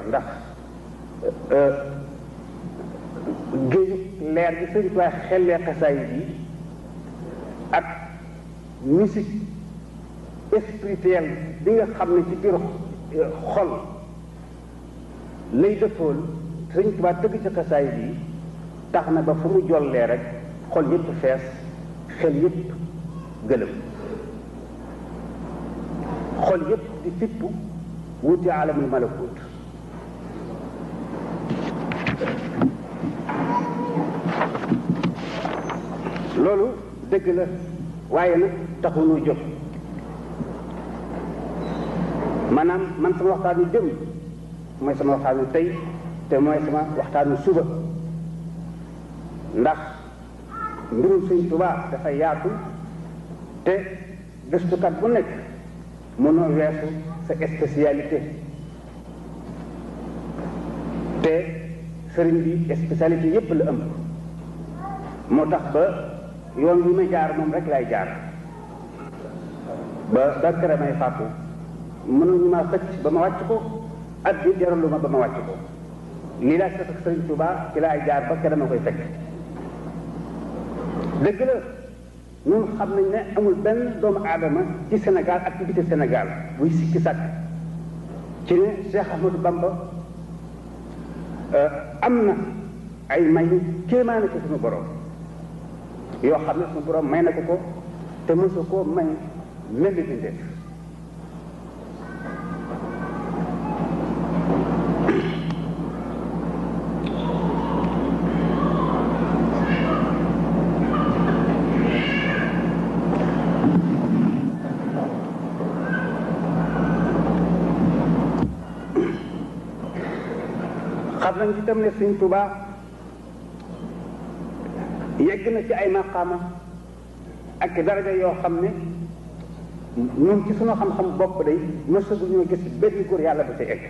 ndax géeju leer gi Sëriñ Tuubaa xellee xasaayid yi ak musique spirituelle bi nga xam ne ci biir xol lay dëppool Sëriñ Tuubaa tëgg ci xasaayid yi tax na ba fu mu jollee rek xol yépp fees xel yépp gëlëm xol yépp di fippu wuti alamul malakut loolu dëgg la waaye nag taxunu jóg maanaam man sama waxtaanu démb mooy sama waxtaanu tey te mooy sama waxtaanu suba ndax mbirum Sëriñ Tuubaa dafa yaatu te gëstukat bu nekk mënoo weesu sa spécialité te sëriñ bi spécialité yépp la ëmb moo tax ba yoon wi ma jaar moom rek lay jaar ba kere may fàttu mënuñu ma xëcc ba ma wàcc ko at bi jaralu ma ba ma wàcc ko lii laa seet ak Sëriñ Tuubaa ci laay jaar ba kere ma koy fekk dëgg la ñun xam nañ ne amul benn doomu aadama ci Sénégal ak ci biti Sénégal buy sikki sàkk ci ne Cheikh Ahmadou Bamba am na ay may kéemaane ci suñu borom yoo xam ne suñu borom may na ko te mësu ko may mel ni bindeef xam nañ ci tam ne Sëriñ Tuubaa yegg na ci ay maqaama ak daraja yoo xam ne ñun ci sunu xam-xam bopp day mësagu ñoo gis benn góor yàlla bu ci egg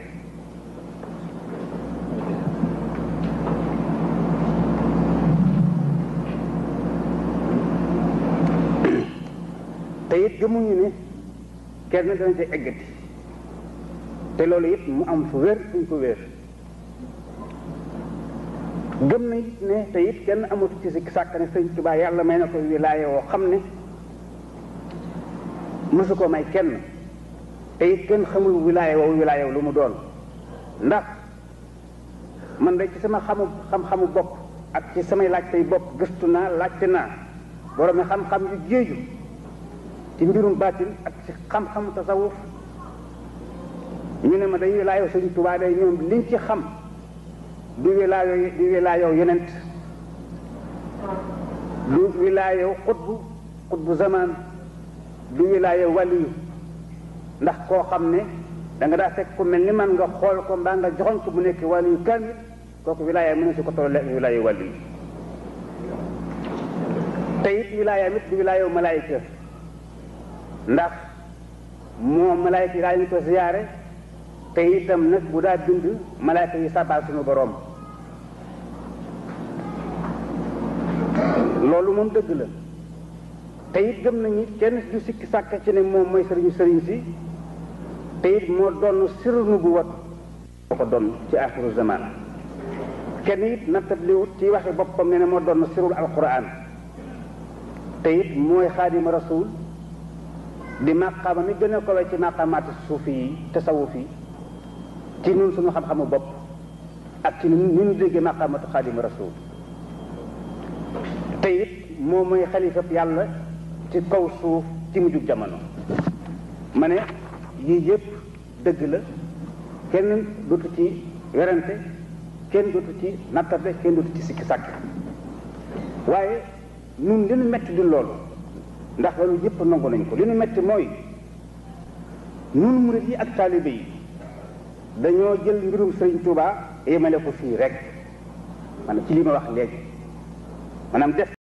te it gëmuñu ne kenn dana ci eggati te loolu it mu am fu wér fuñ ko wér gëm na it ne te it kenn amatu ci si sàkk ne Sëriñ Tuubaa yàlla may na ko wilaaya woo xam ne mësu ko may kenn te it kenn xamul wilaaya woo lu mu doon ndax man de ci sama xam-xamu bopp ak ci samay laajtey bopp gëstu naa laajte naa borom xam-xam yu jéeju ci mbirum baatin ak ci xam-xamu tasawuf ñu ne ma day wilaaya Sëriñ Tuubaa day ñoom liñ ci xam du wilaayoo yonent du wilaayoo xutbu zamaan du wilaayoo waliyu ndax koo xam ne da nga daa fekk ku mel ni man nga xool ko mbaa nga joxoñ ko bu nekk waliyu kaamil kooku wilaaya mën na si ko toll wilaayoo waliyu te it wilaaya mit du wilaayoo malaayika ndax moo malaayika yi daañu ko ziyaare te itam nag bu daa bind malaayka yi sabaal suñu boroom loolu moom dëgg la te it gëm nañu kenn du sikki sàkk ci ne moom mooy sëriñ si te it moo doon sirru nubuwat moo ko doon ci axiru zaman kenn it nattabliwut ci waxe boppam ne moo doon sirrul alquran te it mooy xaadima rasul di maqaama mi gën a kowe ci maqaamaati suufi yi tasawuf yi ci ñun suñu xam-xamu bopp ak ci ni ñu déggee maqaamatu xaadima rasul te it moom mooy xalifab yàlla ci kaw suuf ci mujjug jamono ma ne yii yëpp dëgg la kenn dootu ci werante kenn dootu ci nattable kenn dootu ci sikki sàkk waaye ñun li ñu metti di loolu ndax loolu yëpp nangu nañ ko li ñu metti mooy ñun murid yi ak taalibe yi dañoo jël mbirum Sëriñ Tuubaa yemale ko fii rek maanaam ci li ma wax léegi maanaam def